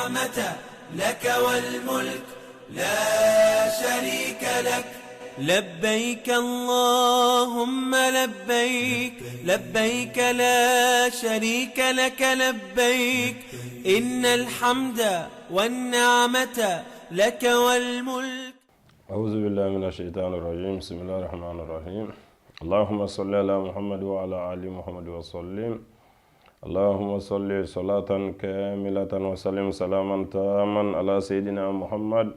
النعمة لك والملك لا شريك لك. لبيك اللهم لبيك، لبيك لا شريك لك لبيك، إن الحمد والنعمة لك والملك. أعوذ بالله من الشيطان الرجيم. بسم الله الرحمن الرحيم. اللهم صل على محمد وعلى آل محمد وسلم. اللهم صل صلاة كاملة وسلم سلاما تاما على سيدنا محمد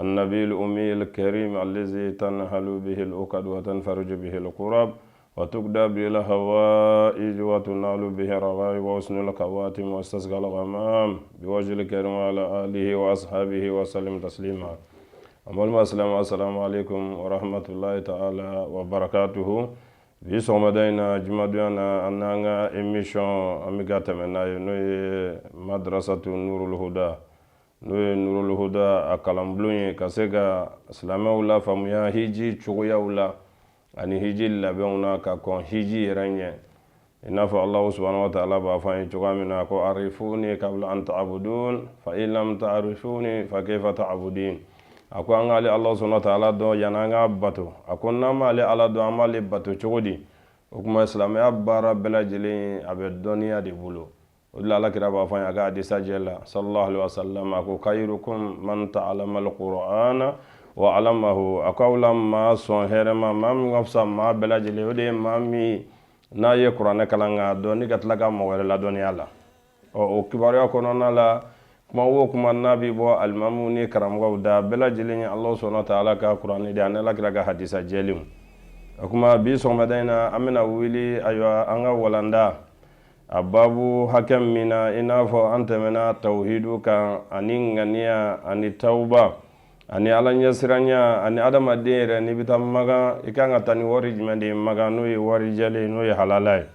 النبي الأمي الكريم الذي تنهل به العقد وتنفرج به الكرب وتقضى به الحوائج وتنال به الرغائب وحسن الخواتم واستسقى الغمام بوجه الكريم وعلى آله وأصحابه وسلم تسليما. An balima, السلام عليكم ورحمة الله تعالى وبركاته. Bi sɔgɔmada in na, jumadonya na, an n'an ka émission an bɛ ka tɛmɛ n'a ye, n'o ye Madrasatu Nurul Huda, n'o ye Nurul Huda a kalanbulon ye, ka se ka silamɛw la faamuya hiji cogoyaw la ani hiji labɛnw na ka kɔn hiji yɛrɛ ɲɛ. I n'a fɔ Allahu سبحانه وتعالى b'a fɔ an ye cogoya min na ko: عرفوني قبل أن تعبدون فإن لم تعرفوني فكيف تعبدين. A ko an k'ale Ala سبحانه وتعالى dɔn yanni an k'a bato. A ko n'an m'ale Ala dɔn, an b'ale bato cogo di? O tuma, silamɛya baara bɛɛ lajɛlen, a bɛ dɔnniya de bolo. O de la, Ala kira b'a fɔ an ye a ka hadisa jɛ la, صلى الله عليه وسلم, a ko: خيركم من تعلم القرآن وعلمه. A ko aw la maa sɔn hɛrɛ ma, maa min ka fisa maa bɛɛ lajɛlen, o de ye maa min n'a ye kuranɛ kalan k'a dɔn, ni ka tila ka mɔgɔ wɛrɛ ladɔnniya la. Ɔ, o kibaruya kɔnɔna la, kuma o kuma n'a bɛ bɔ alimamu ni karamɔgɔw da, bɛɛ lajɛlen ye Ala سبحانه وتعالى ka kuranɛ de ani Ala kira ka hadisa jɛlenw. O kuma, bi sɔgɔmada in na, an bɛna wuli, ayiwa, an ka walanda a babu hakɛ min na, i n'a fɔ an tɛmɛna tawhidu kan ani ŋaniya ani tawuba ani Ala ɲɛsiranya ani adamaden yɛrɛ, n'i bɛ taa Makan, i kan ka taa ni wari jumɛn de ye Makan, n'o ye wari jɛlen, n'o ye halala ye.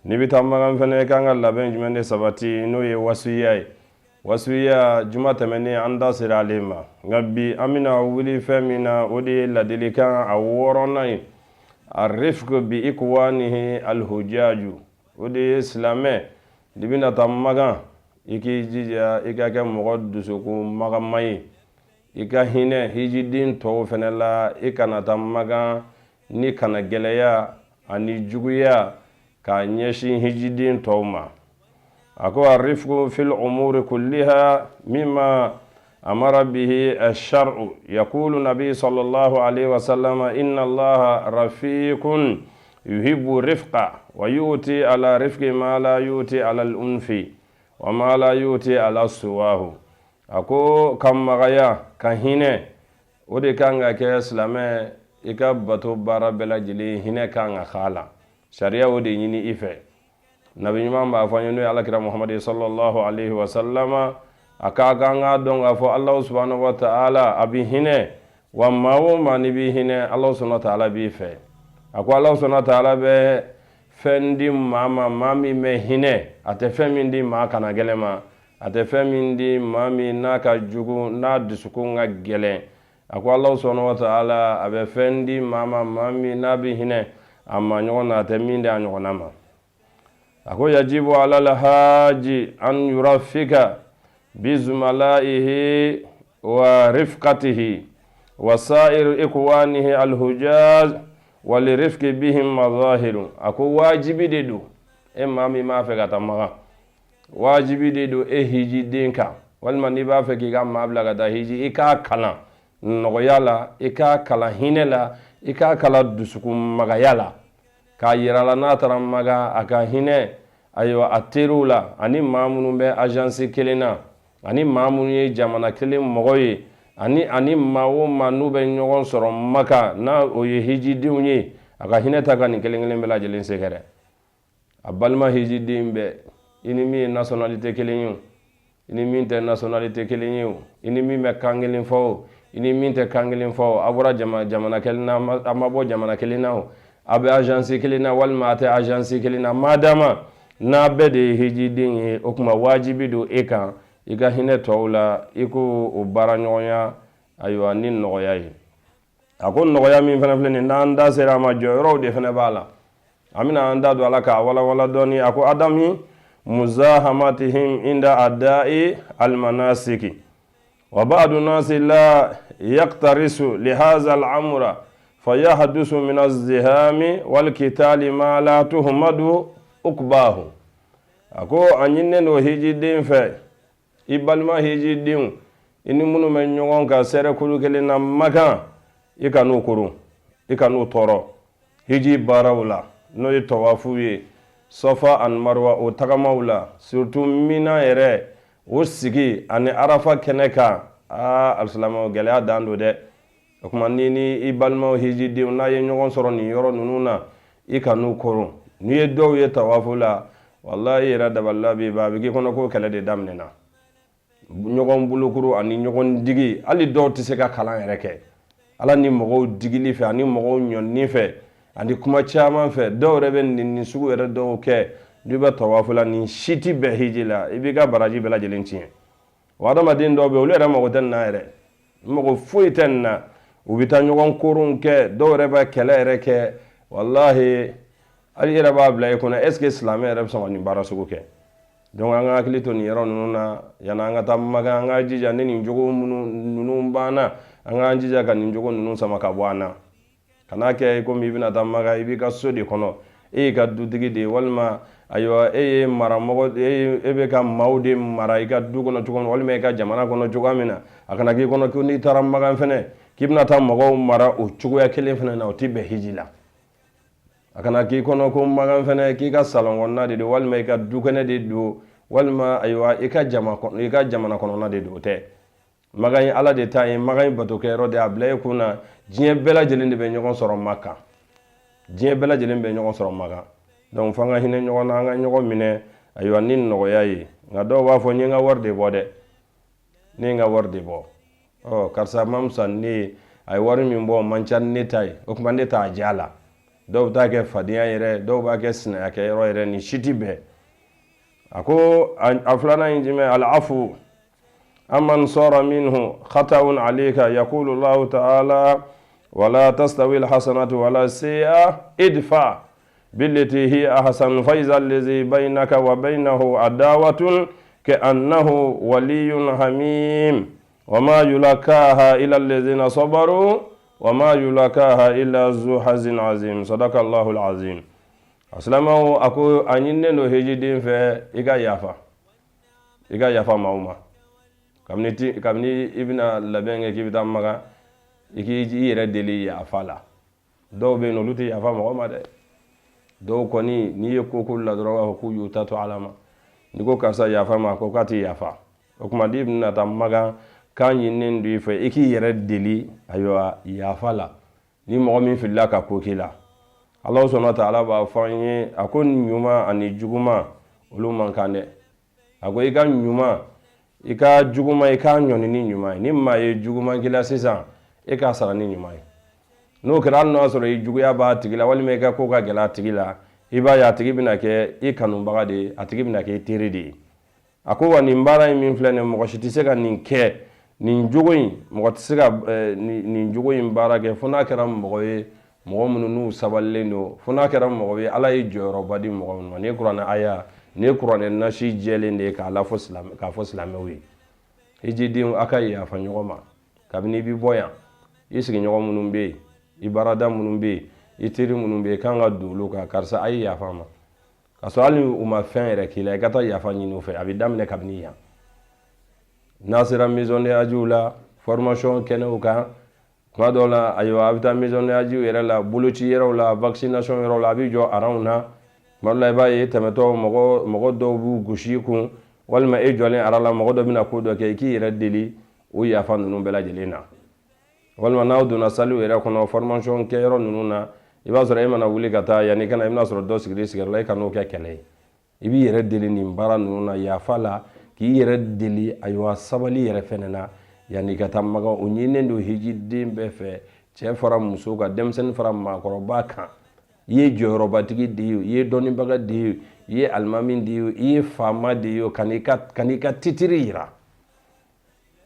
N'i bɛ taa Makan fɛnɛ, i kan ka labɛn jumɛn de sabati, n'o ye wasuya ye. Wasuya, juma tɛmɛnen an da sera ale ma. Nka bi, an bɛna wuli fɛn min na, o de ye ladilikan a wɔɔrɔnan ye: الرفق بإخوانه الحجاج. O de ye silamɛ, n'i bɛna taa Makan, i k'i jija i ka kɛ mɔgɔ dusukun magama ye, i ka hinɛ hijiden tɔw fɛnɛ la. I kana taa Makan ni kana gɛlɛya ani juguya k'a ɲɛsin hijiden tɔw ma. A ko: الرفق في الأمور كلها مما أمر به الشرع. يقول النبي صلى الله عليه وسلم: إن الله رفيق يحب الرفق ويؤتي على الرفق ما لا يؤتي على العنف وما لا يؤتي على سواه. A ko ka magaya, ka hinɛ, o de kan ka kɛ silamɛ i ka bato baara bɛɛ lajɛlen, hinɛ kan ka k'a la. Sariya o de ɲini i fɛ. Nabi ɲuman b'a fɔ an ye, n'o ye Alakira Muhamadi صلى الله عليه وسلم, a k'a kan k'a dɔn k'a fɔ Alahu سبحانه وتعالى a bi hinɛ wa. Maa o maa n'i bi hinɛ, Alahu سبحانه وتعالى b'i fɛ. A ko Alahu سبحانه وتعالى bɛ fɛn di maa ma, maa min bɛ hinɛ, a tɛ fɛn min di maa kana gɛlɛn ma, a tɛ fɛn min di maa min n'a ka jugu, n'a dusukun ka gɛlɛn. A ko Alahu سبحانه وتعالى a bɛ fɛn di maa ma, maa min n'a bɛ hinɛ a ma ɲɔgɔn na, a tɛ min di a ɲɔgɔnna ma. A ko: يجب على الحاج أن يرفق بزملائه ورفقته وسائر إخوانه الحجاج وللرفق بهم مظاهر. A ko wajibi de don e maa min b'a fɛ ka taa Makan, wajibi de don e hijiden kan, walima n'i b'a fɛ k'i ka maa bila ka taa hiji, i k'a kalan nɔgɔya la, i k'a kalan hinɛ la, i k'a kalan dusukun magaya la, k'a yira la n'a taara Makan, a ka hinɛ, ayiwa, a teriw la ani maa minnu bɛ agence kelen na ani maa minnu ye jamana kelen mɔgɔ ye ani maa o maa n'u bɛ ɲɔgɔn sɔrɔ Maka, n'a o ye hijidenw ye. A ka hinɛ ta ka nin kelen kelen bɛɛ lajɛlen sɛgɛrɛ. A balima hijiden bɛɛ, i ni min ye nationalité kelen ye o, i ni min tɛ nationalité kelen ye o, i ni min bɛ kan kelen fɔ o, i ni min tɛ kan kelen fɔ o, a bɔra jamana kelen na, a ma bɔ jamana kelen na o, a bɛ agence kelen na walima a tɛ agence kelen na, madama n'a bɛɛ de ye hijiden ye, o tuma wajibi don e kan i ka hinɛ tɔw la, i ko o baara ɲɔgɔnya, ayiwa, ni nɔgɔya ye. A ko nɔgɔya min fana filɛ nin, n'an da sera a ma, jɔyɔrɔw de fana b'a la, an bɛna an da don a la k'a walawala dɔɔni. A ko: عدم مزاحمتهم عند أداء المناسك. وبعض الناس لا يكترث لهذا الأمر فيحدث من الزحام والقتال ما لا تحمد عقباه. A ko a ɲininen don hijiden fɛ, i balima hijidenw, i ni minnu bɛ ɲɔgɔn kan sɛrɛkulu kelen na Makan, i kan'u koron, i kan'u tɔɔrɔ hiji baaraw la, n'o ye tɔwafu ye, Safa ani Marwa o tagamaw la, surtout Mina yɛrɛ o sigi ani Arafa kɛnɛ kan. Aa, alisilamɛw, gɛlɛya dan don dɛ. O tuma ni ni i balimaw hijidenw n'a ye ɲɔgɔn sɔrɔ nin yɔrɔ ninnu na, i kan'u koron. N'i ye dɔw ye tawafu la, walahi, i yɛrɛ dabalila b'i ban, a bɛ k'i kɔnɔ ko kɛlɛ de daminɛna, ɲɔgɔn bolokuru ani ɲɔgɔn digi. Hali dɔw tɛ se ka kalan yɛrɛ kɛ ala ni mɔgɔw digili fɛ ani mɔgɔw ɲɔnni fɛ ani kuma caman fɛ. Dɔw yɛrɛ bɛ nin sugu yɛrɛ dɔw kɛ n'i bɛ tawafu la. Nin si tɛ bɛn hiji la, i b'i ka baraji bɛɛ lajɛlen tiɲɛ. Wa adamaden dɔw bɛ, olu yɛrɛ mago tɛ nin na yɛrɛ, mago foyi tɛ nin na. U bɛ taa ɲɔgɔn koron kɛ, dɔw yɛrɛ bɛ kɛlɛ yɛrɛ kɛ. Walahi, hali i yɛrɛ b'a bila i kunna, est ce que silamɛ yɛrɛ bɛ sɔn ka nin baara sugu kɛ? Donc an ka hakili to nin yɔrɔ ninnu na yanni an ka taa Makan. An ka jija ni nin jogo minnu ninnu banna, an k'an jija ka nin jogo ninnu sama ka bɔ an na. Kan'a kɛ komi i bɛna taa Makan, i b'i ka so de kɔnɔ, e y'i ka dutigi de ye, walima ayiwa, e ye maramɔgɔ, e bɛ ka maaw de mara i ka du kɔnɔ cogo min na, walima i ka jamana kɔnɔ cogoya min na. A kana k'i kɔnɔ ko n'i taara Makan fɛnɛ, k'i bɛna taa mɔgɔw mara o cogoya kelen fɛnɛ na. O tɛ bɛn hiji la. A kana k'i kɔnɔ ko Makan fɛnɛ, k'i ka salon kɔnɔna de don, walima i ka dukɛnɛ de don, walima ayiwa, i ka jamana kɔnɔna de don. O tɛ. Makan ye Ala de ta ye, Makan ye batokɛyɔrɔ de ye. A bila i kun na, diɲɛ bɛɛ lajɛlen de bɛ ɲɔgɔn sɔrɔ Makan, diɲɛ bɛɛ lajɛlen bɛ ɲɔgɔn sɔrɔ Makan. Donc f'an ka hinɛ ɲɔgɔn na, an ka ɲɔgɔn minɛ ayiwa ni nɔgɔya ye. Nka dɔw b'a fɔ: n ye n ka wari de bɔ dɛ, ne ye n ka wari de bɔ. Ɔ, karisa ma fisa ni ne ye, a ye wari min bɔ, o man ca ni ne ta ye, o tuma ne t'a diya la. Dɔw bɛ taa kɛ fadenya yɛrɛ, dɔw b'a kɛ sinaya kɛyɔrɔ yɛrɛ. Nin si ti bɛn. A ko a filanan ye jumɛn? العفو عمن صدر منه خطأ عليك. يقول الله تعالى: ولا تستوي الحسنة ولا السيئة ادفع بالتي هي أحسن فإذا الذي بينك وبينه عداوة كأنه ولي حميم وما يلقاها إلا الذين صبروا وما يلقاها إلا ذو حظ عظيم. صدق الله العظيم. Asilamɛw, a ko a ɲininen don hejiden fɛ, i ka yafa, i ka yafa maaw ma. Kabini i bɛna labɛn kɛ k'i bɛ taa Makan, i k'i yɛrɛ deli yafa la. Dɔw bɛ yen nɔ, olu tɛ yafa mɔgɔ ma dɛ. Dɔw kɔni, n'i ye ko k'olu la dɔrɔn, u b'a fɔ k'u y'u ta to Ala ma. N'i ko karisa yafa ma, ko k'a tɛ yafa. O tuma n'i bɛna taa Makan, k'a ɲininen don i fɛ, i k'i yɛrɛ deli ayiwa yafa la ni mɔgɔ min filila ka ko k'i la. Ala sɔnna ta, Ala b'a fɔ an ye, a ko ɲuman ani juguman, olu man kan dɛ. A ko i ka ɲuman, i ka juguman, i k'a ɲɔni ni ɲuman ye. Ni maa ye juguman k'i la sisan, e k'a sara ni ɲuman ye. N'o kɛra, hali n'o y'a sɔrɔ i juguya b'a tigi la, walima i ka ko ka gɛlɛ a tigi la, i b'a ye a tigi bɛna kɛ i kanubaga de ye, a tigi bɛna kɛ i teri de ye. A ko wa nin baara in min filɛ nin ye, mɔgɔ si tɛ se ka nin kɛ, nin jogo in, mɔgɔ tɛ se ka nin jogo in baara kɛ fo n'a kɛra mɔgɔ ye, mɔgɔ minnu n'u sabalilen don, fo n'a kɛra mɔgɔ ye Ala ye jɔyɔrɔba di mɔgɔ minnu ma. Nin ye kuranɛ aya, nin ye kuranɛ nasi jɛlen de ye k'a lafɔ silamɛ, k'a fɔ silamɛw ye. Hijidenw, a ka yafa ɲɔgɔn ma. Kabini i bɛ bɔ yan, i sigiɲɔgɔn minnu bɛ yen, i baarada minnu bɛ yen, i teri minnu bɛ yen, i kan ka don olu kan: karisa, a ye yafa ma. K'a sɔrɔ hali u ma fɛn yɛrɛ k'i la, i ka taa yafa ɲini u fɛ. A bɛ daminɛ kabini yan. N'a sera maison de hadjiw la, formation kɛnɛw kan, kuma dɔw la, ayiwa, a bɛ taa maison de hadjiw yɛrɛ la, boloci yɔrɔw la, vaccination yɔrɔw la, a bɛ jɔ aranw na. Tuma dɔ la, i b'a ye tɛmɛtɔ, mɔgɔ dɔw b'u gosi i kun, walima e jɔlen ara la, mɔgɔ dɔ bɛna ko dɔ kɛ, i k'i yɛrɛ deli o yafa ninnu bɛɛ lajɛlen na. Walima n'aw donna saliw yɛrɛ kɔnɔ, formation kɛyɔrɔ ninnu na, i b'a sɔrɔ e mana wuli ka taa, yanni ka na, i bɛna sɔrɔ dɔ sigilen sigiyɔrɔ la, e ka n'o kɛ kɛlɛ ye. I b'i yɛrɛ deli nin baara ninnu na, yafa la, k'i yɛrɛ deli ayiwa sabali yɛrɛ fɛnɛ na yanni ka taa Makan. O ɲininen don hijiden bɛɛ fɛ, cɛ fara muso kan, denmisɛnnin fara maakɔrɔba kan. I ye jɔyɔrɔbatigi de ye o, i ye dɔnnibaga de ye o, i ye alimami de ye o, i ye faama de ye o, ka n'i ka titiri yira.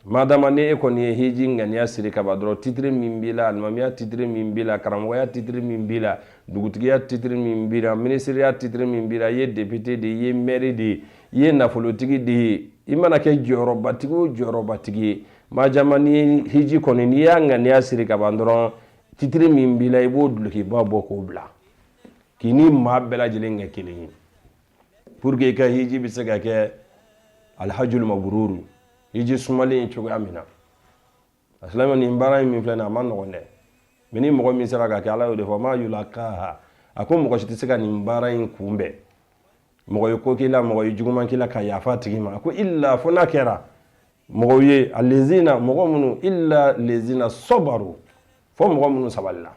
Madama ni e kɔni ye hiji ŋaniya siri ka ban dɔrɔn, titiri min b'i la, alimamiya titiri min b'i la, karamɔgɔya titiri min b'i la, dugutigiya titiri min b'i la, minisiriya titiri min b'i la, i ye député de ye, i ye maire de ye, i ye nafolotigi de ye, i mana kɛ jɔyɔrɔbatigi o jɔyɔrɔbatigi ye, majama ni hiji kɔni n'i y'a ŋaniya siri ka ban dɔrɔn, titiri min b'i la, i b'o dulokiba bɔ k'o bila k'i ni maa bɛɛ lajɛlen kɛ kelen ye, pour que i ka hiji bɛ se ka kɛ alhajul mabruru, hiji sumalen ye cogoya min na. A silamɛ, nin baara in min filɛ nin, a ma nɔgɔn dɛ, mais ni mɔgɔ min sera ka kɛ, Ala y'o de fɔ, ma yulakaha, a ko mɔgɔ si tɛ se ka nin baara in kunbɛn, mɔgɔ ye ko k'i la, mɔgɔ ye juguman k'i la, ka yafa tigi ma. A ko illa, fo n'a kɛra mɔgɔw ye, alezina, mɔgɔ minnu, illa lezina sɔbaru, fo mɔgɔ minnu sabalila.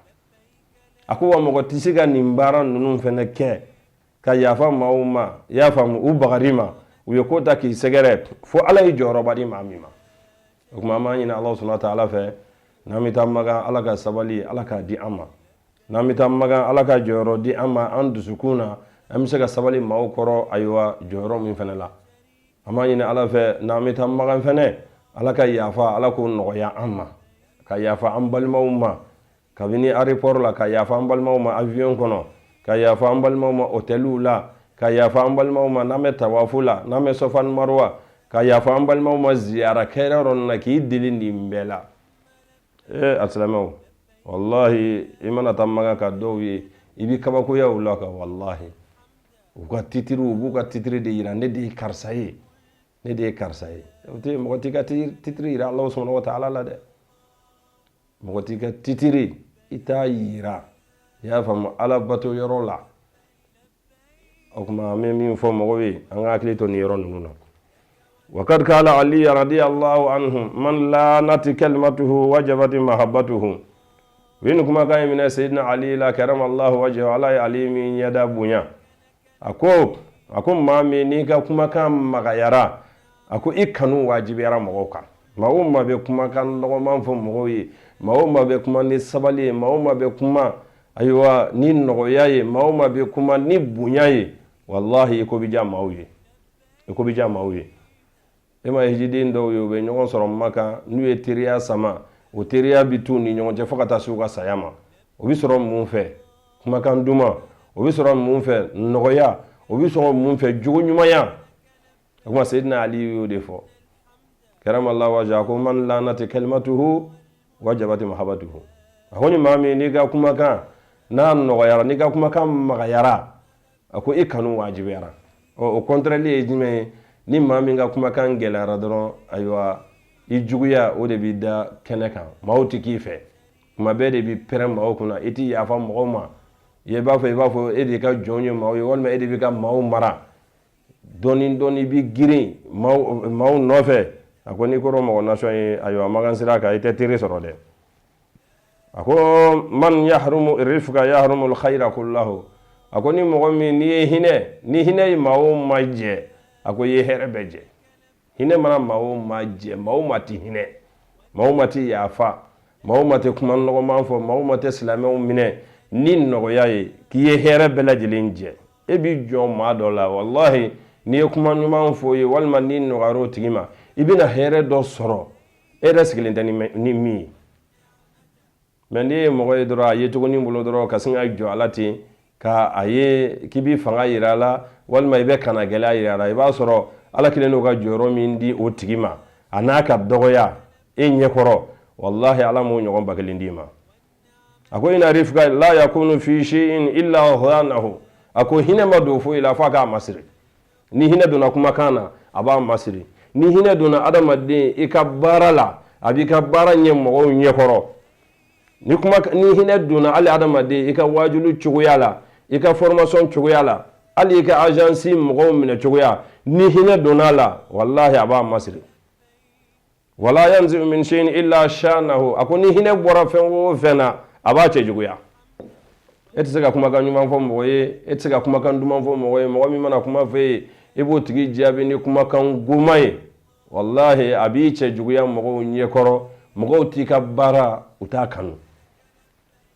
A ko wa mɔgɔ tɛ se ka nin baara ninnu fɛnɛ kɛ ka yafa maaw ma, i y'a faamu, u bagari ma, u ye ko ta k'i sɛgɛrɛ, fo Ala ye jɔyɔrɔba di maa min ma. O tuma an b'a ɲini Ala subhanahu wa taala fɛ, n'an bɛ taa Makan, Ala ka sabali, Ala k'a di an ma. N'an bɛ taa Makan, Ala ka jɔyɔrɔ di an ma an dusukun na, an bɛ se ka sabali maaw kɔrɔ, ayiwa, jɔyɔrɔ min fana la. An b'a ɲini Ala fɛ, n'an bɛ taa Makan fɛnɛ, Ala ka yafa, Ala k'o nɔgɔya an ma, ka yafa an balimaw ma kabini aéroport la, ka yafa an balimaw ma avion kɔnɔ, ka yafa an balimaw ma hôteliw la, ka yafa an balimaw ma n'an bɛ tawafu la, n'an bɛ Sɔfa ni Maruwa, ka yafa an balimaw ma ziyara kɛyɔrɔ ninnu na, k'i deli nin bɛɛ la. Ee alisilamɛw, walahi, i mana taa Makan ka dɔw ye, i bɛ kabakoya u la ka, walahi, u ka titiri, u b'u ka titiri de yira, ne de ye karisa ye, ne de ye karisa ye. O tɛ mɔgɔ t'i ka titiri yira Alahu subahana wa taala la dɛ. Mɔgɔ t'i ka titiri, i t'a yira, i y'a faamu, Ala bato yɔrɔ la. O tuma an bɛ min fɔ mɔgɔw ye, an ka hakili to nin yɔrɔ ninnu na. Wakad kala Ali radiyallahu anhu, man lanati kalimatuhu wajabati mahabbatuhu. U ye nin kumakan in minɛ Seyidina Ali la, karamallahu wajhahu, Ala ye Ali min ɲɛda bonya. A ko maa min n'i ka kumakan magayara, a ko i kanu wajibiyara mɔgɔw kan. Maa o maa bɛ kumakan nɔgɔman fɔ mɔgɔw ye, maa o maa bɛ kuma ni sabali ye, maa o maa bɛ kuma, ayiwa, ni nɔgɔya ye, maa o maa bɛ kuma ni bonya ye, walahi, i ko bɛ diya maaw ye, i ko bɛ diya maaw ye. E ma hijiden dɔw ye, u bɛ ɲɔgɔn sɔrɔ Makan, n'u ye teriya sama, o teriya bɛ t'u ni ɲɔgɔn cɛ fo ka taa se u ka saya ma. O bɛ sɔrɔ mun fɛ? Kumakan duman. O bɛ sɔrɔ mun fɛ? Nɔgɔya. O bɛ sɔrɔ mun fɛ? Jogo ɲumanya. O kuma Seyidina Ali y'o de fɔ, karamallahu wajha, a ko man lanati kalimatuhu wajabati mahabbatuhu. A ko ni maa min n'i ka kumakan n'a nɔgɔyara, n'i ka kumakan magayara, a ko i kanu wajibiyara. Ɔ, o contraire ye jumɛn ye? Ni maa min ka kumakan gɛlɛyara dɔrɔn, ayiwa, i juguya o de b'i da kɛnɛ kan, maaw tɛ k'i fɛ, kuma bɛɛ de b'i pɛrɛn maaw kunna, i tɛ yafa mɔgɔw ma, i b'a fɔ e de ka jɔn ye maaw ye, walima e de bɛ ka maaw mara. Dɔɔni dɔɔni i bɛ girin maaw nɔfɛ. A ko n'i kɛra mɔgɔ nasɔn ye, ayiwa, Makan sira kan, i tɛ teri sɔrɔ dɛ. A ko man yahrumu rifqa yahrumu alkhayra kullahu. A ko ni mɔgɔ min n'i ye hinɛ, ni hinɛ ye maa o maa jɛ, a ko i ye hɛrɛ bɛɛ jɛ. Hinɛ mana maa o maa jɛ, maa o maa tɛ hinɛ, maa o maa tɛ yafa, maa o maa tɛ kuma nɔgɔman fɔ, maa o maa tɛ silamɛw minɛ ni nɔgɔya ye, k'i ye hɛrɛ bɛɛ lajɛlen jɛ. E b'i jɔ maa dɔ la, walahi, n'i ye kuma ɲuman fɔ ye, walima n'i nɔgɔyara o tigi ma, i bɛna hɛrɛ dɔ sɔrɔ e yɛrɛ sigilen tɛ ni min ye. Mais n'i ye mɔgɔ ye dɔrɔn, a ye cogonin bolo dɔrɔn, ka sin ka jɔ a la ten, ka a ye k'i b'i fanga yira a la, walima i bɛ kana gɛlɛya yira a la, i b'a sɔrɔ Ala kelen n'o ka jɔyɔrɔ min di o tigi ma, a n'a ka dɔgɔya e ɲɛkɔrɔ, walahi, Ala m'o ɲɔgɔn ba kelen d'i ma. A ko ina rifqa la yakunu fi shay'in illa zanahu. A ko hinɛ ma don foyi la f'a k'a masiri. Ni hinɛ donna kumakan na, a b'a masiri. Ni hinɛ donna adamaden i ka baara la, a b'i ka baara ɲɛ mɔgɔw ɲɛkɔrɔ. Ni kuma, ni hinɛ donna hali adamaden i ka wajulu cogoya la, i ka formation cogoya la, hali i ka agence mɔgɔw minɛ cogoya, ni hinɛ donna a la, walahi, a b'a masiri. Wala yanzi'u min shay'in illa shanahu. A ko ni hinɛ bɔra fɛn o fɛn na, a b'a cɛ juguya. E tɛ se ka kumakan ɲuman fɔ mɔgɔ ye, e tɛ se ka kumakan duman fɔ mɔgɔ ye. Mɔgɔ min mana kuma fɔ e ye, e b'o tigi jaabi ni kumakan goman ye, walahi, a b'i cɛ juguya mɔgɔw ɲɛkɔrɔ, mɔgɔw t'i ka baara, u t'a kanu.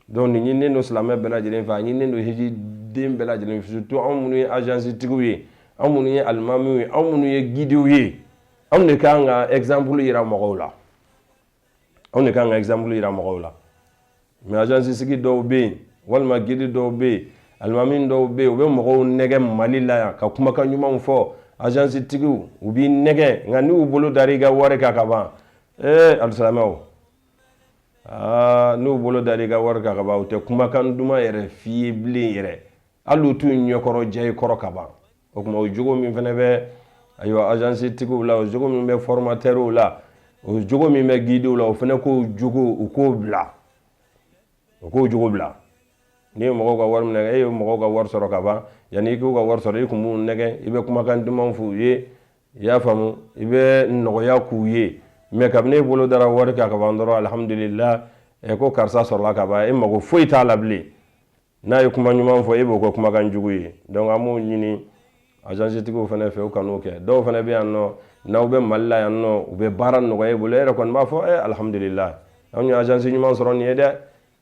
Donc nin ɲininen don silamɛ bɛɛ lajɛlen fɛ, a ɲininen don hijiden bɛɛ lajɛlen fɛ, surtout anw minnu ye agence tigiw ye, anw minnu ye alimamiw ye, anw minnu ye guidew ye. Anw de kan ka exemple yira mɔgɔw la, anw de kan ka exemple yira mɔgɔw la. Mais agence sigi dɔw bɛ yen, walima guide dɔw bɛ yen, alimami dɔw bɛ yen, u bɛ mɔgɔw nɛgɛ Mali la yan ka kumakan ɲumanw fɔ. Agence tigiw, u b'i nɛgɛ, nka n'u bolo dar'i ka wari kan ka ban, ee alisilamɛw, aa, n'u bolo dar'i ka wari kan ka ban, u tɛ kumakan duman yɛrɛ f'i ye bilen yɛrɛ, hali u t'u ɲɛkɔrɔ diya i kɔrɔ ka ban. O tuma, o jogo min fana bɛ, ayiwa, agence tigiw la, o jogo min bɛ formateurw la, o jogo min bɛ guidew la, o fana k'o jogo, u k'o bila, u k'o jogo bila. N'i ye mɔgɔw ka wari minɛ, e ye mɔgɔw ka wari sɔrɔ ka ban, yanni i k'u ka wari sɔrɔ, i kun b'u nɛgɛ, i bɛ kumakan duman f'u ye, i y'a faamu, i bɛ nɔgɔya k'u ye. Mais kabini e bolo dara wari kan ka ban dɔrɔn, alihamudulila, ɛ, ko karisa sɔrɔla ka ban, e mago foyi t'a la bilen. N'a ye kuma ɲuman fɔ, e b'o kɛ kumakan jugu ye. Donc an b'o ɲini agence tigiw fana fɛ, u kan'o kɛ. Dɔw fana bɛ yan nɔ, n'aw bɛ Mali la yan nɔ, u bɛ baara nɔgɔya e bolo, e yɛrɛ kɔni b'a fɔ: ɛ, alihamudulila, anw ye agence ɲuman sɔrɔ nin ye dɛ,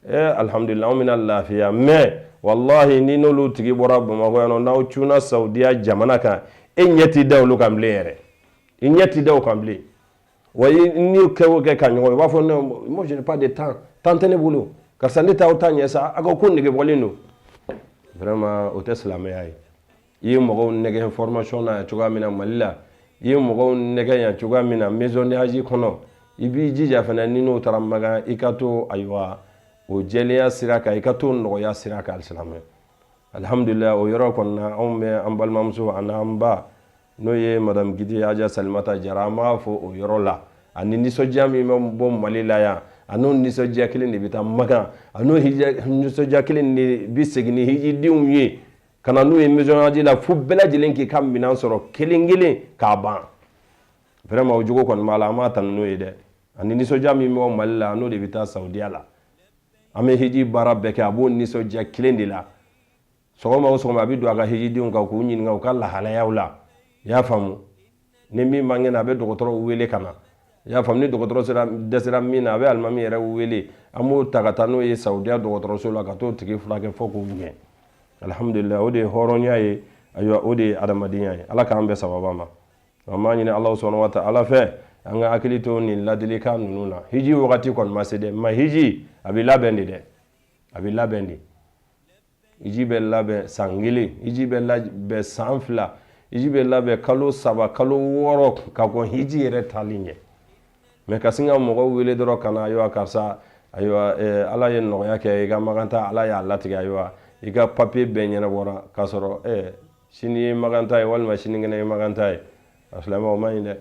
ɛ, alihamudulila, anw bɛna lafiya. Mais walahi, ni n'olu tigi bɔra Bamakɔ yan nɔ, n'aw cunna Saudiya jamana kan, e ɲɛ t'i da olu kan bilen yɛrɛ, i ɲɛ t'i da o kan bilen. Wa n'i kɛ o kɛ ka ɲɔgɔn ye, u b'a fɔ: non, moi je n'ai pas de temps, temps tɛ ne bolo, karisa, ne t'aw ta ɲɛ sa, aw ka ko negebɔlen don. Vraiment, o tɛ silamɛya ye. I ye mɔgɔw nɛgɛ formation na yan cogoya min na Mali la, i ye mɔgɔw nɛgɛ yan cogoya min na maison de hajj kɔnɔ, i b'i jija fana, ni n'o taara Makan, i ka to, ayiwa, o jɛlenya sira kan, i ka to nɔgɔya sira kan. Alisilamɛ, alihamudulila, o yɔrɔ kɔni na, anw bɛ an balimamuso ani an ba, n'o ye madame guide Haja Salimata Jara, an b'a fɔ o yɔrɔ la. Ani nisɔndiya min bɛ bɔ Mali la yan, a n'o nisɔndiya kelen de bɛ taa Makan, a n'o nisɔndiya kelen de bɛ segin ni hijidenw ye ka na n'u ye maison hajj la, fo bɛɛ lajɛlen k'i ka minɛn sɔrɔ kelen kelen k'a ban. Vraiment, o jogo kɔni b'a la, an b'a tanu n'o ye dɛ. Ani nisɔndiya min bɛ Mali la, n'o de bɛ taa Saudiya la, an bɛ hiji baara bɛɛ kɛ, a b'o nisɔndiya kelen de la. Sɔgɔma o sɔgɔma, a bɛ don a ka hijidenw kan k'u ɲininka u ka lahalayaw la, i y'a faamu. Ni min man kɛnɛ, a bɛ dɔgɔtɔrɔw wele ka na, i y'a faamu. Ni dɔgɔtɔrɔ sera dɛsɛra min na, a bɛ alimami yɛrɛ wele, an b'o ta ka taa n'o ye Saudiya dɔgɔtɔrɔso la ka t'o tigi furakɛ fo k'o ɲɛ. Alihamudulila, o de ye hɔrɔnya ye, ayiwa, o de ye adamadenya ye. Ala k'an bɛn sababa ma. An b'a ɲini Ala subhanahu wa ta'ala fɛ, an ka hakili to nin ladilikan ninnu na. Hiji wagati kɔni ma se dɛ, ma hiji a bɛ labɛn de dɛ, a bɛ labɛn de. Hiji bɛ labɛn san 1, hiji bɛ labɛn san 2, hiji bɛ labɛn kalo 3, kalo 6 ka kɔn hiji yɛrɛ taali ɲɛ. Mais ka sin ka mɔgɔw wele dɔrɔn ka na, ayiwa, karisa, ayiwa, Ala ye nɔgɔya kɛ, i ka Makan taa, Ala y'a latigɛ, ayiwa, i ka papiye bɛɛ ɲɛnabɔra, k'a sɔrɔ sini ye Makan ta ye walima sinikɛnɛ ye Makan ta ye. A silamɛ, o man ɲi dɛ.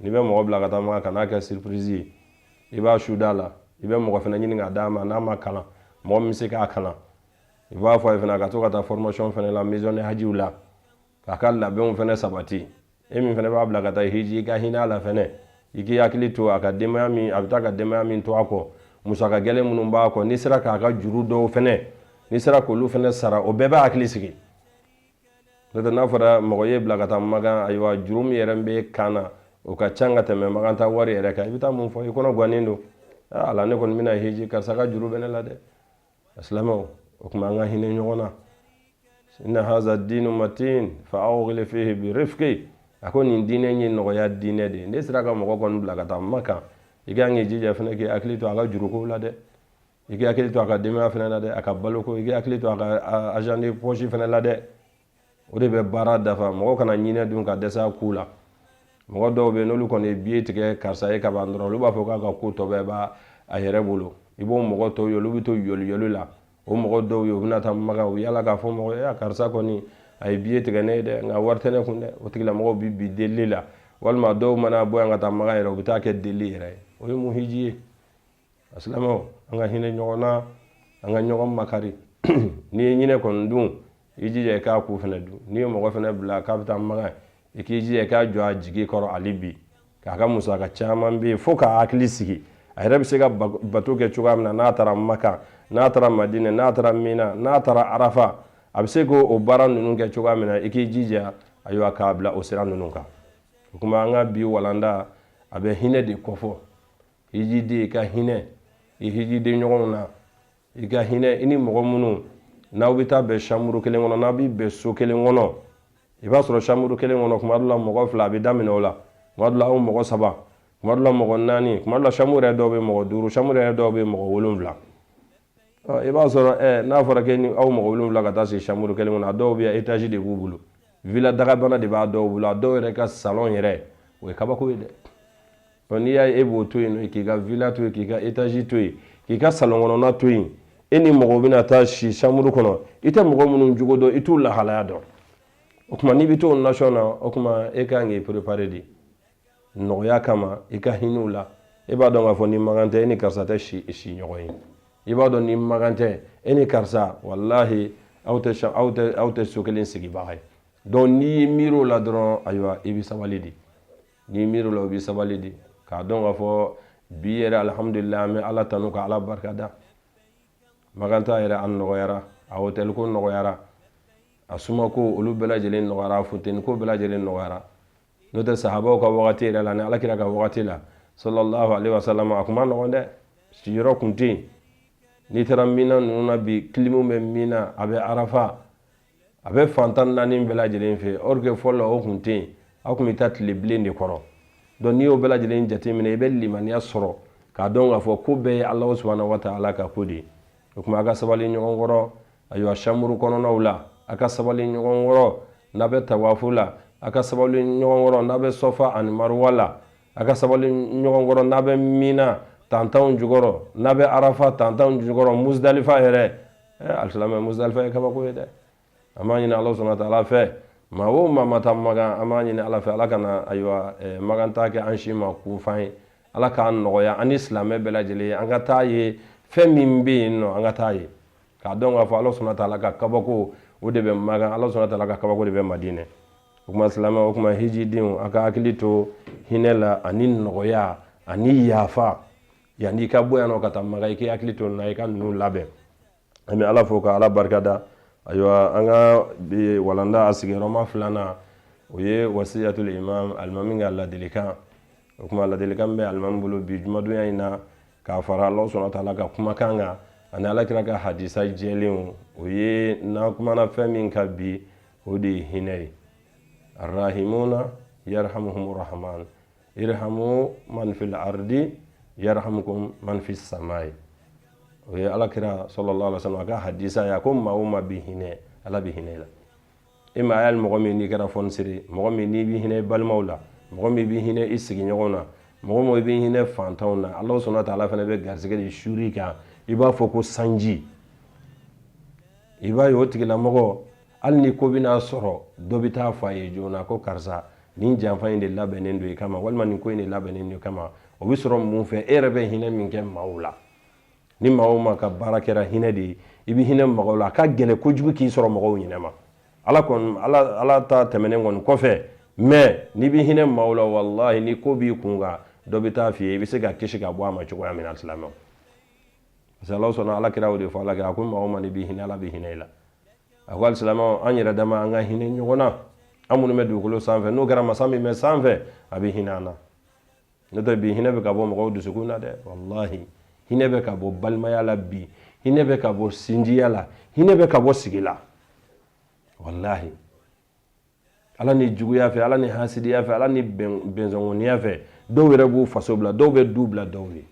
N'i bɛ mɔgɔ bila ka taa Makan, kan'a kɛ surprise ye. I b'a su da la, i bɛ mɔgɔ fana ɲini k'a d'a ma n'a ma kalan, mɔgɔ min bɛ se k'a kalan. I b'a fɔ a ye fana ka to ka taa formation fana la maison de hajjiw la, k'a ka labɛnw fana sabati. E min fana b'a bila ka taa hiji, i ka hinɛ a la fana, i k'i hakili to a ka denbaya min, a bɛ taa ka denbaya min to a kɔ, musaka gɛlɛn minnu b'a kɔ, n'i sera k'a ka juru dɔw fana, n'i sera k'olu fana sara, o bɛɛ b'a hakili sigi. N'o tɛ, n'a fɔra mɔgɔ ye bila ka taa Makan, ayiwa, juru min yɛrɛ bɛ kan na, o ka ca ka tɛmɛ Makan taa wari yɛrɛ kan, i bɛ taa mun fɔ? I kɔnɔ gannen don. Ala, ne kɔni bɛna hiji, karisa ka juru bɛ ne la dɛ. Silamɛw, o tuma an ka hinɛ ɲɔgɔn na. Inna haza dinu matin fa awghil fihi bi rifqi. A ko nin diinɛ ye nɔgɔya diinɛ de ye. Ne sera ka mɔgɔ kɔni bila ka taa Makan, i kan k'i jija fana k'i hakili to a ka jurukow la dɛ, i k'i hakili to a ka denbaya fana la dɛ, a ka baloko, i k'i hakili to a ka argent de poche fana la dɛ. O de bɛ baara dafa. Mɔgɔ kana ɲinɛ dun ka dɛsɛ a ku la. Mɔgɔ dɔw bɛ yen, n'olu kɔni ye billet tigɛ karisa ye ka ban dɔrɔn, olu b'a fɔ k'a ka ko tɔ bɛɛ b'a a yɛrɛ bolo. I b'o mɔgɔ tɔw ye, olu bɛ to yɔli yɔli la. O mɔgɔ dɔw ye, u bɛna taa Makan, u yala k'a fɔ mɔgɔ ye: karisa kɔni a ye billet tigɛ ne ye dɛ, nka wari tɛ ne kun dɛ. O tigilamɔgɔw bɛ bi delili la, walima dɔw mana bɔ yan ka taa Makan yɛrɛ, u bɛ taa kɛ delili yɛrɛ ye. O ye mun hiji ye? A silamɛw, an ka hinɛ ɲɔgɔn na, an ka ɲɔgɔn makari. N'i ye ɲinɛ kɔni dun, i jija i k'a ku fana dun. N'i ye mɔgɔ fana bila k'a bɛ taa Makan, i k'i jija i k'a jɔ a jigi kɔrɔ hali bi, k'a ka musaka caman bɛ yen, fo k'a hakili sigi, a yɛrɛ bɛ se ka bato kɛ cogoya min na n'a taara Makan, n'a taara Madinɛ, n'a taara Mina, n'a taara Arafa, a bɛ se k'o baara ninnu kɛ cogoya min na, i k'i jija, ayiwa, k'a bila o sira ninnu kan. O tuma, an ka bi walanda a bɛ hinɛ de kofɔ. Hijiden, i ka hinɛ i hijiden ɲɔgɔnw na, i ka hinɛ i ni mɔgɔ minnu n'aw bɛ taa bɛn chambre kelen kɔnɔ, n'aw bɛ bɛn so kelen kɔnɔ. I b'a sɔrɔ chambre kelen kɔnɔ, kuma dɔ la mɔgɔ fila, a bɛ daminɛ o la. Kuma dɔ la aw mɔgɔ saba, kuma dɔ la mɔgɔ naani, kuma dɔ la chambre yɛrɛ dɔw bɛ mɔgɔ duuru, chambre yɛrɛ dɔw bɛ mɔgɔ wolonwula. I b'a sɔrɔ n'a fɔra k'e ni aw mɔgɔ wolonwula ka taa sigi chambre kelen kɔnɔ, a dɔw bɛ yan étage de b'u bolo, villa dagabana de b'a dɔw bolo, a dɔw yɛrɛ ka salon yɛrɛ o ye kabako ye dɛ. Ɔ n'i y'a ye e b'o to yen nɔ, k'i ka villa to yen, k'i ka étage to yen, k'i ka salon kɔnɔna to yen, e ni mɔgɔw bɛna taa si chambre kɔnɔ, i tɛ mɔgɔ minnu jogo dɔn, i t'u lahalaya dɔn. O tuma n'i bɛ t'o nation na, o tuma e ka kan k'i préparer de nɔgɔya kama, i ka hinɛ u la. E b'a dɔn k'a fɔ ni makan tɛ, e ni karisa tɛ si si ɲɔgɔn ye. I b'a dɔn ni makan tɛ, e ni karisa, walahi, aw tɛ so kelen sigibaga ye. Donc n'i y'i miiri o la dɔrɔn, ayiwa, i bɛ sabali de. N'i miiri o la, i bɛ sabali de k'a dɔn k'a fɔ bi yɛrɛ, alihamudulila, an bɛ Ala tanu ka Ala barikada. Makan ta yɛrɛ, a nɔgɔyara, a hôtel ko nɔgɔyara, a sumako olu bɛɛ lajɛlen nɔgɔyara, a funteni ko bɛɛ lajɛlen nɔgɔyara. N'o tɛ, sahabaw ka wagati yɛrɛ la ni Alakira ka wagati la, sallallahu alaihi wasallam, a kun ma nɔgɔn dɛ. Sigiyɔrɔ kun tɛ yen. N'i taara Mina ninnu na bi, clim bɛ Mina, a bɛ Arafa, a bɛ fantan naani bɛɛ lajɛlen fɛ. Or que fɔlɔ o kun tɛ yen, aw kun bɛ taa tile bilen de kɔrɔ. Donc n'i y'o bɛɛ lajɛlen jateminɛ, i bɛ limaniya sɔrɔ k'a dɔn k'a fɔ ko bɛɛ ye Alahu subahana wa taala ka ko de ye. O tuma a ka sabali ɲɔgɔn kɔrɔ, ayiwa, chambre kɔnɔnaw la, a ka sabali ɲɔgɔn kɔrɔ n'a bɛ tawafu la, a ka sabali ɲɔgɔn kɔrɔ n'a bɛ Sɔfa ani Maruwa la, a ka sabali ɲɔgɔn kɔrɔ n'a bɛ Mina tantanw jukɔrɔ, n'a bɛ Arafa tantanw jukɔrɔ, Musdalifa yɛrɛ. Alisilamɛ, Musdalifa ye kabako ye dɛ. An b'a ɲini Ala subahana taala fɛ, maa o maa ma taa Makan, an b'a ɲini Ala fɛ, Ala kana, ayiwa, Makan ta kɛ an si ma kufan ye. Ala k'an nɔgɔya an ni silamɛ bɛɛ lajɛlen ye, an ka taa ye fɛn min bɛ yen nɔ, an ka taa ye k'a dɔn k'a fɔ Ala subahana taala ka kabako o de bɛ Makan, Ala subahana taala ka kabako de bɛ Madinɛ. O kuma silamɛ, o kuma hijidenw, a ka hakili to hinɛ la ani nɔgɔya ani yafa. Yanni i ka bɔ yan nɔ ka taa Makan, i k'i hakili to nin na, i ka ninnu labɛn. An bɛ Ala fo ka Ala barikada. Ayiwa, an ka bi walanda a sigiyɔrɔma filanan, o ye wasiyatul imam, alimami ka ladilikan. O kuma ladilikan bɛ alimami bolo bi jumadonya in na, k'a fara Ala subahana taala ka kumakan kan ani Alakira ka hadisa jɛlenw, o ye n'an kumana fɛn min kan bi, o de ye hinɛ ye. Arrahimuna yarhamuhum rahman, irhamu man fil ardi yarhamukum man fis samai. O ye Alakira sallallahu alaihi wasallam a ka hadisa ye. A ko maa o maa bi hinɛ, Ala bi hinɛ la. E ma hali mɔgɔ min n'i kɛra fɔnisere, mɔgɔ min n'i bɛ hinɛ i balimaw la, mɔgɔ min bɛ hinɛ i sigiɲɔgɔnw na, mɔgɔ min bɛ hinɛ fantanw na, Ala subahana taala fana bɛ garisɛgɛ de suuri kan i b'a fɔ ko sanji. I b'a ye o tigilamɔgɔ, hali ni ko bɛna sɔrɔ, dɔ bɛ taa fɔ a ye joona ko karisa, nin janfa in de labɛnnen don i kama, walima nin ko in de labɛnnen don i kama. O bɛ sɔrɔ mun fɛ? E yɛrɛ bɛ hinɛ min kɛ maaw la. Ni maa o maa ka baara kɛra hinɛ de ye, i bɛ hinɛ mɔgɔw la, a ka gɛlɛn kojugu k'i sɔrɔ mɔgɔw ɲinɛ ma. Ala kɔni, Ala ta tɛmɛnen kɔni kɔfɛ, mais n'i bɛ hinɛ maaw la, walahi, ni ko b'i kun kan, dɔ bɛ taa f'i ye, i bɛ se ka kisi ka bɔ a ma cogoya min na. Silamɛw, parce que Ala sɔnna, Ala kira o de fɔ. Ala kira ko maa o maa n'i bɛ hinɛ, Ala bɛ hinɛ i la. A ko alisilamɛw, an yɛrɛ dama, an ka hinɛ ɲɔgɔn na, an minnu bɛ dugukolo sanfɛ, n'o kɛra, masa min bɛ sanfɛ, a bɛ hinɛ an na. N'o tɛ, bi hinɛ bɛ ka bɔ mɔgɔw dusukun na dɛ. Walahi, hinɛ bɛ ka bɔ balimaya la bi, hinɛ bɛ ka bɔ sinjiya la, hinɛ bɛ ka bɔ sigi la. Walahi, Ala ni juguya fɛ, Ala ni hasidiya fɛ, Ala ni bɛnsɔngɔniya fɛ, dɔw yɛrɛ b'u faso bila, dɔw bɛ du bila dɔw ye,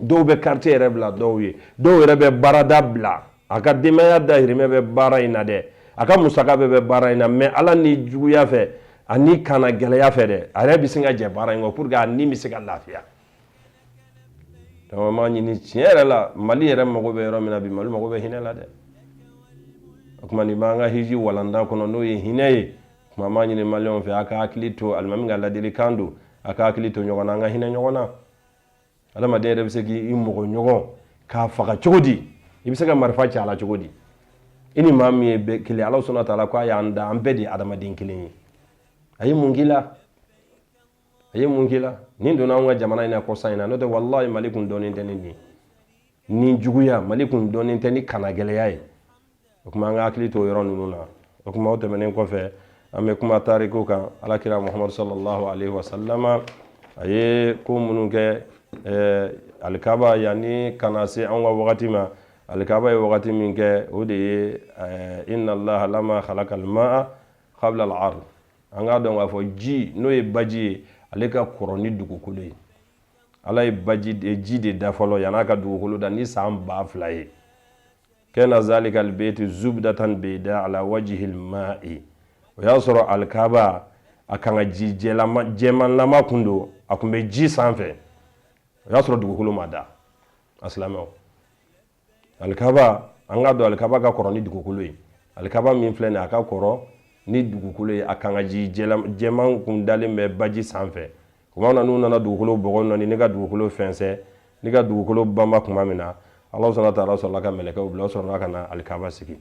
dɔw bɛ quartier yɛrɛ bila dɔw ye, dɔw yɛrɛ bɛ baarada bila. A ka denbaya dahirimɛ bɛ baara in na dɛ, a ka musaka bɛɛ bɛ baara in na, mais Ala ni juguya fɛ ani kana gɛlɛya fɛ dɛ, a yɛrɛ bɛ sin ka jɛ baara in kɔ pour que a ni bɛ se ka lafiya. Donc an b'a ɲini tiɲɛ yɛrɛ la, Mali yɛrɛ mago bɛ yɔrɔ min na bi, Mali mago bɛ hinɛ la dɛ. O tuma nin b'an ka hiji walanda kɔnɔ, n'o ye hinɛ ye. Tuma an b'a ɲini maliyɛnw fɛ, a ka hakili to, alimami ka ladilikan don, a ka hakili to ɲɔgɔn na, an ka hinɛ ɲɔgɔn na. Adamaden yɛrɛ bɛ se k'i mɔgɔ ɲɔgɔn k'a faga cogo di? I bɛ se ka marifa ci a la cogo di? I ni maa min ye bɛɛ kelen, Ala subahana taala ko a y'an da, an bɛɛ de ye adamaden kelen ye. A ye mun k'i la? A ye mun k'i la? Nin donna anw ka jamana in na kɔsa in na. N'o tɛ, walahi, Mali kun dɔnnen tɛ ni nin ni juguya, Mali kun dɔnnen tɛ ni kanagɛlɛya ye. O tuma an ka hakili to o yɔrɔ ninnu na. O tuma o tɛmɛnen kɔfɛ, an bɛ kuma tariku kan. Alakira Muhamadu sallallahu alaihi wa sallama, a ye ko minnu kɛ alikaba yanni ka na se anw ka wagati ma. Alikaba ye wagati min kɛ, o de ye inna Allaha lama khalaqal ma'a qabla al-ard. An k'a dɔn k'a fɔ ji, n'o ye baji ye, Ale ka kɔrɔ ni dugukolo ye. Ala ye baji de, ji de da fɔlɔ yan'a ka dugukolo da ni san 2000 ye. Kana zalika albaytu zubdatan bayda ala wajhi alma'i. O y'a sɔrɔ alikaba a kan ka ji jɛlama, jɛmanlama kun don, a kun bɛ ji sanfɛ. O y'a sɔrɔ dugukolo ma da. A silamɛw, alikaba, an k'a dɔn alikaba ka kɔrɔ ni dugukolo ye. Alikaba min filɛ nin ye, a ka kɔrɔ ni dugukolo ye. A kan ka ji jɛman kun dalen bɛ baji sanfɛ. Tuma min na n'u nana dugukolo bɔgɔ nɔni ni ka dugukolo fɛnsɛ ni ka dugukolo banba tuma min na, Ala subhanahu wa ta'ala sɔrɔla ka mɛlɛkɛw bila, o sɔrɔla ka na alikaba sigi.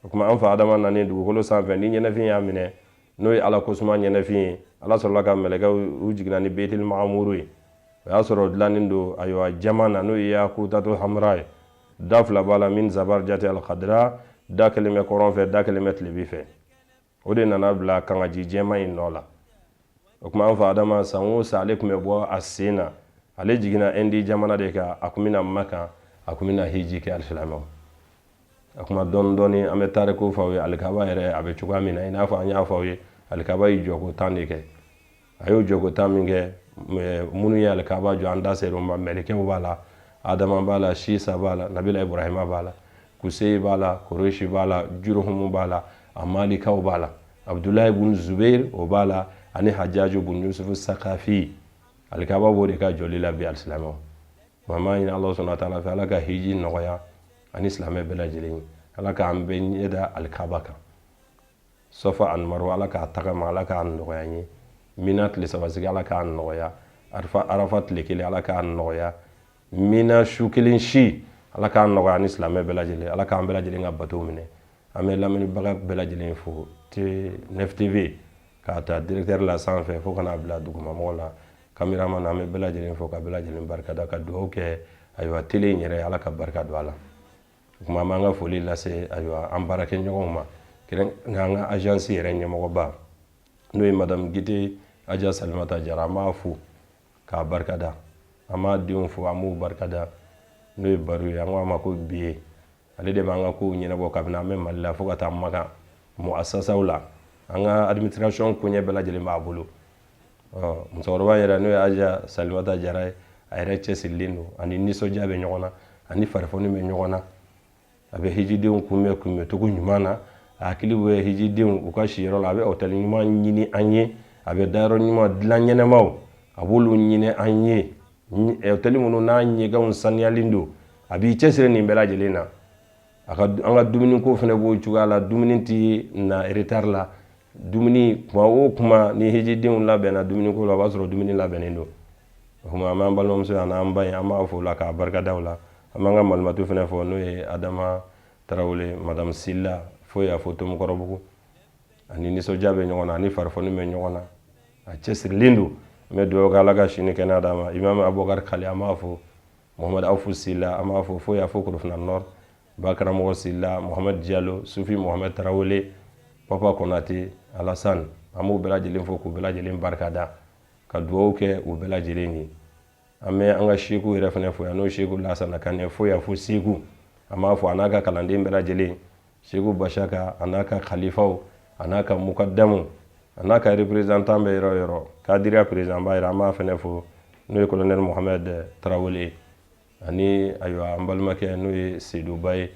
O tuma an fa Adama nani dugukolo sanfɛ ni ɲɛnɛfin y'a minɛ, n'o ye Ala kosuma ɲɛnɛfin ye, Ala sɔrɔla ka mɛlɛkɛw u jiginna ni Beitil Maamuru ye. O y'a sɔrɔ dilannen don ayiwa jama na, n'o ye yakutatu hamra ye. Da fila b'a la, min zabarjati alkadra, da kelen bɛ kɔrɔn fɛ, da kelen bɛ tilebi fɛ. O de nana bila kangaji jɛman in nɔ la. O tuma an fa Adama san o san ale tun bɛ bɔ a sen na, ale jiginna Indi jamana de kan, a tun bɛ na Makan, a tun bɛ na hiji kɛ. Alisilamɛw, a kuma dɔɔni dɔɔni an bɛ tariku fɔ aw ye alikaba yɛrɛ a bɛ cogoya min na. I n'a fɔ an y'a fɔ aw ye, alikaba ye jɔko 10 de kɛ. A y'o jɔko 10 min kɛ, minnu ye alikaba jɔ, an da ser'o ma. Mɛlɛkɛw b'a la, Adama b'a la, Sisa b'a la, Nabila Ibrahima b'a la, Kuseyi b'a la, Korosi b'a la, Juruhumu b'a la, Amalikaw b'a la, Abudulayi bun Zubeir o b'a la, ani Hajaju bun Yusufu Sakafi. Alikaba b'o de ka jɔli la bi. Alisilamɛw, wa an b'a ɲini Ala subhanahu wa ta'ala fɛ, Ala ka hiji nɔgɔya ani silamɛ bɛɛ lajɛlen ye. Ala k'an bɛɛ ɲɛ da alikaba kan. Safa ani Marwa, Ala k'a tagama, Ala k'a nɔgɔya n ye. Mina tile 3 sigi, Ala k'a nɔgɔya. Arafa tile 1, Ala k'a nɔgɔya. Mina su kelen si, Ala k'a nɔgɔya ani silamɛ bɛɛ lajɛlen. Ala k'an bɛɛ lajɛlen ka bato minɛ. An bɛ lamɛnnibaga bɛɛ lajɛlen fo Nef TV, k'a ta directeur la sanfɛ fo ka n'a bila dugumamɔgɔ la, cameraman. An bɛ bɛɛ lajɛlen fo ka bɛɛ lajɛlen barika da, ka dugawu kɛ ayiwa télé in yɛrɛ, Ala ka barika don a la. O tuma an b'an ka foli lase ayiwa an baarakɛɲɔgɔnw ma, kɛrɛnkɛrɛnnenya an ka agence yɛrɛ ɲɛmɔgɔba, n'o ye madame Gite Aja Salimata Jara. An b'a fo k'a barikada. An b'a denw fo, an b'u barikada, n'o ye Baru ye, an ko a ma ko Biye. Ale de b'an ka kow ɲɛnabɔ kabini an bɛ Mali la fo ka taa Makan muasasaw la. An ka administration koɲɛ bɛɛ lajɛlen b'a bolo. Ɔ musokɔrɔba yɛrɛ, n'o ye Aja Salimata Jara ye, a yɛrɛ cɛsirilen don, ani nisɔndiya bɛ ɲɔgɔn na, ani farifoni bɛ ɲɔgɔn na. A bɛ hijidenw kunbɛn kunbɛncogo ɲuman na. A hakili bɛ hijidenw u ka siyɔrɔ la. A bɛ hôtel ɲuman ɲini an ye, a bɛ dayɔrɔ ɲuman dilan ɲɛnɛmaw, a b'olu ɲini an ye, hôtel minnu n'a ɲɛgɛnw saniyalen don. A b'i cɛsiri nin bɛɛ lajɛlen na. A ka an ka dumuniko fana b'o cogoya la. Dumuni tɛ na retard la. Dumuni kuma o kuma ni hijidenw labɛnna dumuniko la, o b'a sɔrɔ dumuni labɛnnen don. O tuma an b'an balimamuso ye n'an ba ye, an b'a fo la k'a barikada o la. An b'an ka malimatu fana fɔ, n'o ye Adama Tarawele, madame Silla, fo y'a fɔ Tomikɔrɔbugu. Ani nisɔndiya bɛ ɲɔgɔn na, ani farifoni bɛ ɲɔgɔn na, a cɛsirilen don. An bɛ dugawu kɛ, Ala ka si ni kɛnɛya d'a ma. Imam Abubakar Kale, an b'a fo. Mohamed Afu Silla, an b'a fo fo y'a fo Korofina Nord. Ba karamɔgɔ Silla, Mohamed Diallo, Sufi Mohamed Tarawele, Papa Konate Alassane, an b'u bɛɛ lajɛlen fo k'u bɛɛ lajɛlen barikada, ka dugawu kɛ u bɛɛ lajɛlen ye. An bɛ an ka seku yɛrɛ fana fo yan, n'o Seku Lasana Kane, fo yan fo Segu. An b'a fɔ a n'a ka kalanden bɛɛ lajɛlen, Seku Basaka a n'a ka khalifaw, a n'a ka mukadamu, a n'a ka représentant bɛ yɔrɔ o yɔrɔ. Kadiriya président b'a yɛrɛ, an b'a fana fo, n'o ye colonel Mohamed Tarawele, ani ayiwa an balimakɛ, n'o ye Seduba ye,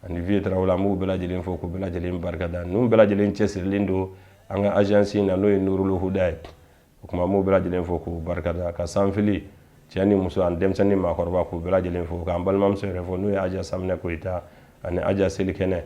ani Vieux Tarawele. An b'u bɛɛ lajɛlen fo k'u bɛɛ lajɛlen barikada. Ninnu bɛɛ lajɛlen cɛsirilen don an ka agence in na, n'o ye Nurul Huda ye. O tuma an b'u bɛɛ lajɛlen fo k'u barikada, ka sanfili cɛ ni muso ani denmisɛnnin ni maakɔrɔba, k'u bɛɛ lajɛlen fo, k'an balimamuso yɛrɛ fo, n'o ye Aja Saminɛ Koyita ani Aja Selikɛnɛ,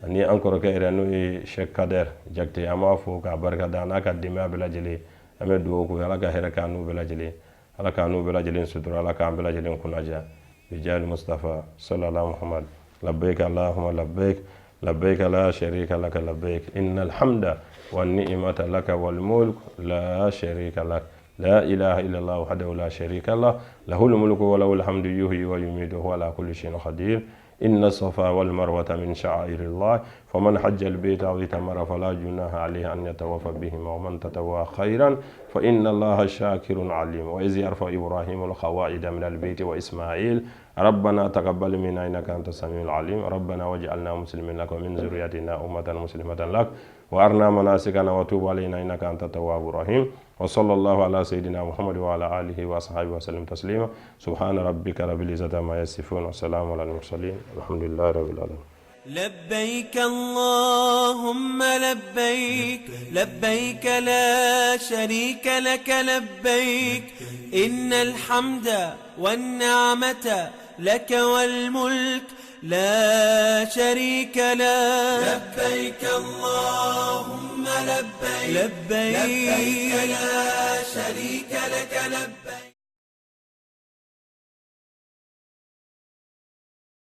ani an kɔrɔkɛ yɛrɛ, n'o ye Cheikh Kader Jakite. An b'a fo k'a barikada, a n'a ka denbaya bɛɛ lajɛlen. An bɛ dugawu k'u ye, Ala ka hɛrɛ k'an n'u bɛɛ lajɛlen, Ala k'an n'u bɛɛ lajɛlen sutura, Ala k'an bɛɛ lajɛlen kunnaja bijali Mustafa sallallahu Muhammad. Labbaik allahumma labbaik, labbaik la sharika laka labbaik, innal hamda wan ni'mata laka wal mulk la sharika lak, la ilaha illallah wahdahu la sharika lah, lahul mulku wa lahul hamdu yuhyi wa yumiitu wa huwa ala kulli shay'in qadir. إن الصفا والمروة من شعائر الله، فمن حج البيت أو اعتمر فلا جناح عليه أن يتوفى بهما، ومن تطوع خيرا فإن الله شاكر عليم. وإذ يرفع إبراهيم القواعد من البيت وإسماعيل، ربنا تقبل منا إنك أنت السميع العليم، ربنا واجعلنا مسلمين لك ومن ذريتنا أمة مسلمة لك، وأرنا مناسكنا وتوب علينا إنك أنت التواب الرحيم. وصلى الله على سيدنا محمد وعلى آله وصحبه وسلم تسليما. سبحان ربك رب العزة عما يصفون، وسلام على المرسلين، الحمد لله رب العالمين. لبيك اللهم لبيك، لبيك لا شريك لك لبيك، إن الحمد والنعمة لك والملك لا شريك له. لبيك اللهم لبيك، لبيك لا شريك لك لبيك.